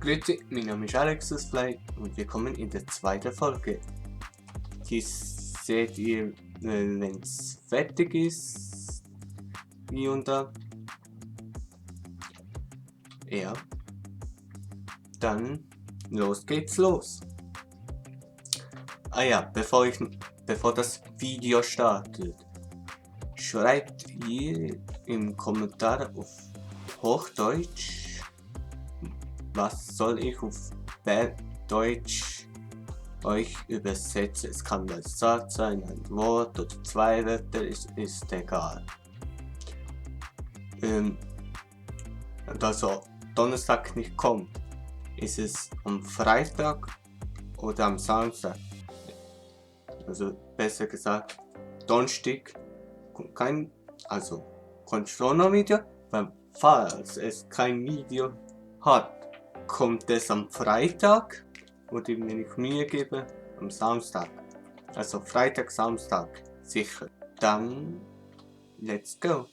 Grüezi, mein Name ist AlexiusFly und willkommen in der zweiten Folge. Dies seht ihr, wenn es fertig ist, wie und da. Ja, dann los geht's los. Ah ja, bevor das Video startet, schreibt ihr im Kommentar auf Hochdeutsch, was soll ich auf Berndeutsch euch übersetzen. Es kann ein Satz sein, ein Wort oder zwei Wörter, ist egal. Also Donnerstag nicht kommt, ist es am Freitag oder am Samstag. Also besser gesagt, Donnerstag kommt kein, also kommt schon ein Video, weil falls es kein Video hat, kommt es am Freitag oder wenn ich Mühe gebe, am Samstag. Also Freitag, Samstag, sicher. Dann, let's go.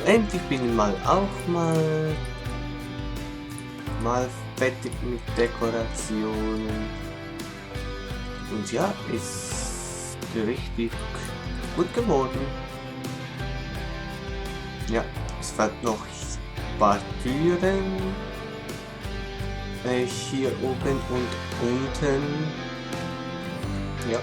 endlich bin ich mal fertig mit Dekorationen. Und ja, ist richtig gut geworden. Ja, es fehlt noch ein paar Türen. Hier oben und unten. Ja.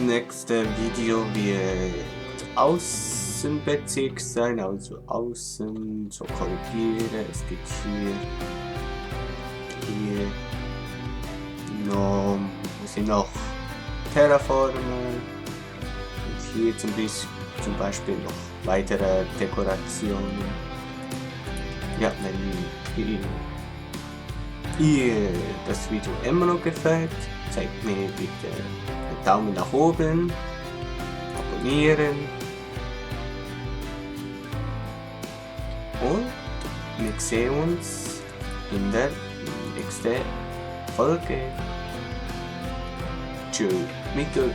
Nächste Video wird Außenbezirk sein, also außen, so korrigiere. Es gibt hier noch, sind noch Terraformen und hier zum Beispiel noch weitere Dekorationen. Ja, wenn ihr das Video immer noch gefällt, zeigt mir bitte einen Daumen nach oben, abonnieren und wir sehen uns in der nächsten Folge. Tschüss, Mikkel.